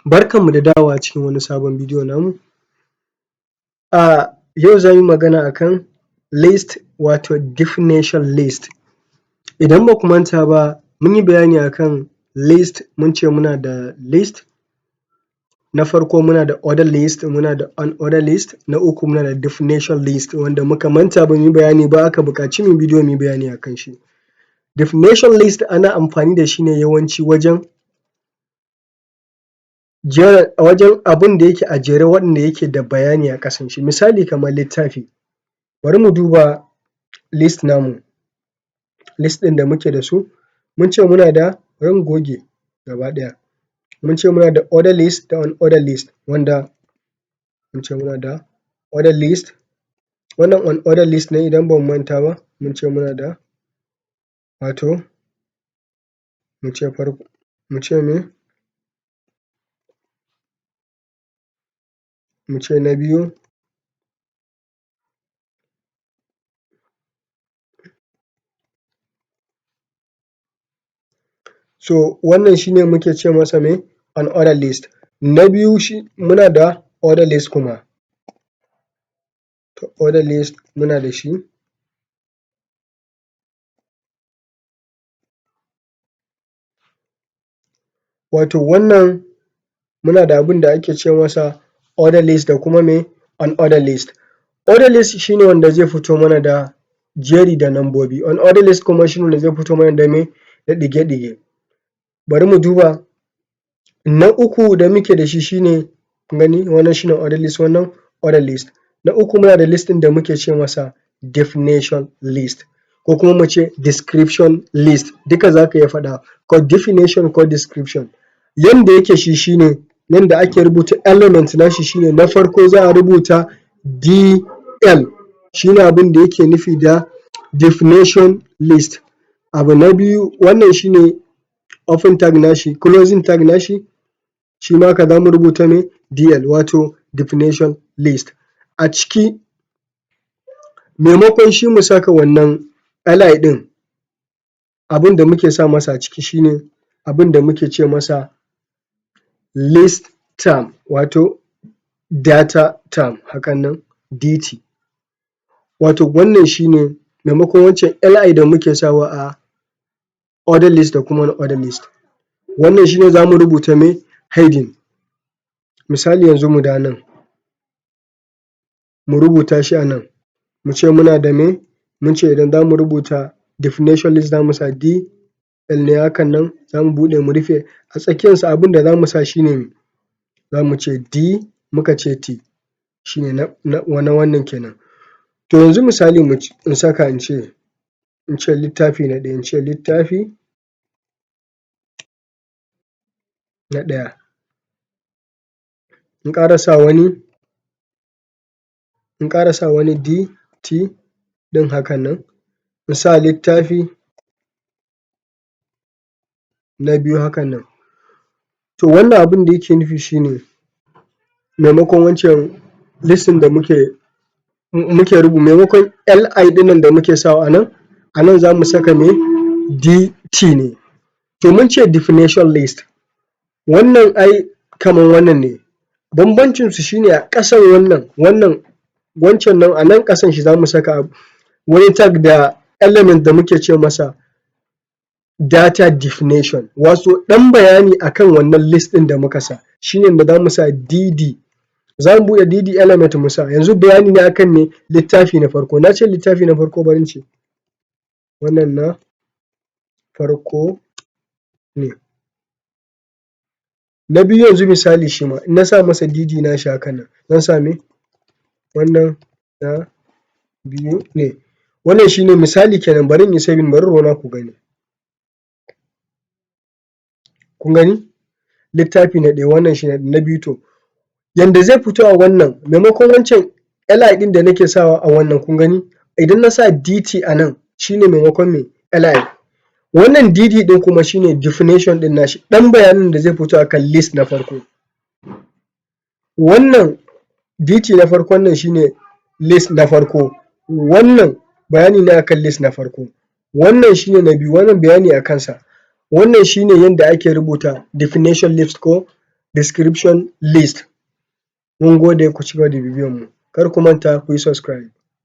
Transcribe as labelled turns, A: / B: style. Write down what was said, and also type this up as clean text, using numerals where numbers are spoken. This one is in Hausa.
A: Barkanmu da dawowa cikin wani sabon bidiyo namu. A yau za mu yi magana akan list wato definition list. Idan ba ku manta ba mun yi bayani akan list, mun ce muna da list, na farko muna da order list, muna da unordered list, na uku muna da definition list wanda muka manta ba mu yi bayani ba aka buƙaci mu yi bidiyo mu yi bayani akan shi. Definition list ana amfani da shi ne yawanci wajen jera wajen abun da yake a jere wanda yake da bayani a ƙasan shi. Misali kamar littafi, bari mu duba list namu, list ɗin da muke da su, mun ce muna da, bari mu goge gaba ɗaya, mun ce muna da order list da unordered list, wanda mun ce muna da order list, wannan unordered list ne idan ba mu manta ba, mun ce muna da wato mu ce farko mu ce me, mu ce na biyu, so wannan shi ne muke ce masa me unordered list. Na biyu shi muna da order list kuma, to order list muna da shi, wato wannan muna da abin da ake ce masa order list da kuma me unordered list. Order list shi ne wanda zai fito mana da jeri da nambobi, unordered list kuma shi ne wanda zai fito mana da me da ɗige-ɗige. Bari mu duba na uku da muke da shi shi ne, kun gani wannan shi ne order list, wannan order list. Na uku muna da list ɗin da muke ce masa definition list ko kuma mu ce description list, duka za ka iya faɗa ko definition ko description. Yanda yake shi shi ne yanda ake rubuta element nashi shi ne na farko za a rubuta DL shi ne abin da yake nufi da definition list. Abu na biyu wannan shi ne open tag nashi, closing tag nashi shi ma haka za mu rubuta me DL wato definition list. A ciki maimakon shi mu saka wannan li ɗin, abin da muke sa masa a ciki shi ne abin da muke ce masa list term wato data term hakan nan DT. Wato wannan shi ne maimakon wancan li da muke sawa a order list da kuma unordered list. Wannan shi ne za mu rubuta me heading. Misali yanzu mu dawo nan mu rubuta shi a nan, mu ce muna da me, mun ce idan za mu rubuta definition list za mu sa DL ne hakan nan za mu buɗe mu rufe, a tsakiyarsa abin da za mu sa shi ne za mu ce D muka ce T shi ne na wannan kenan. To yanzu misali in saka in ce littafi na ɗaya, in ce littafi na ɗaya, in ƙara sa wani, in ƙara sa wani DT ɗin hakan nan, in sa littafi na biyu hakan nan. To wannan abin da yake nufi shi ne maimakon wancan list ɗin da muke maimakon li ɗin nan da muke sawa a nan, a nan za mu saka me DT ne. To mun ce definition list, wannan ai kaman wannan ne, bambancin su shi ne a ƙasan wannan, wannan wancan nan a nan ƙasan shi za mu saka wani tag da element da muke ce masa data definition, wato ɗan bayani akan wannan list ɗin da muka sa shi ne za mu sa DD, za mu buɗe DD element mu sa, yanzu bayani ne akan me littafi na farko, na ce littafi na farko bari in ce wannan na farko ne. Na biyu yanzu misali shi ma in na sa masa DD nashi hakan nan zan sa me wannan na biyu ne. Wannan shi ne misali kenan, bari in yi saving, bari in nuna ku gani. Kun gani littafi na ɗaya wannan shi ne na biyu. To yanda zai fito a wannan maimakon wancan li ɗin da nake sawa a wannan, kun gani idan na sa DT a nan shi ne maimakon me li. Wannan DD ɗin kuma shi ne definition ɗin nashi, ɗan bayanin da zai fito akan list na farko. Wannan DT na farkon nan shi ne list na farko, wannan bayani ne akan list na farko, wannan shi ne na biyu, wannan bayani a kansa. Wannan shi ne yanda ake rubuta definition list ko Description list. Mun gode, ku cigaba da bibiyan mu, kar ku manta ku yi subscribe.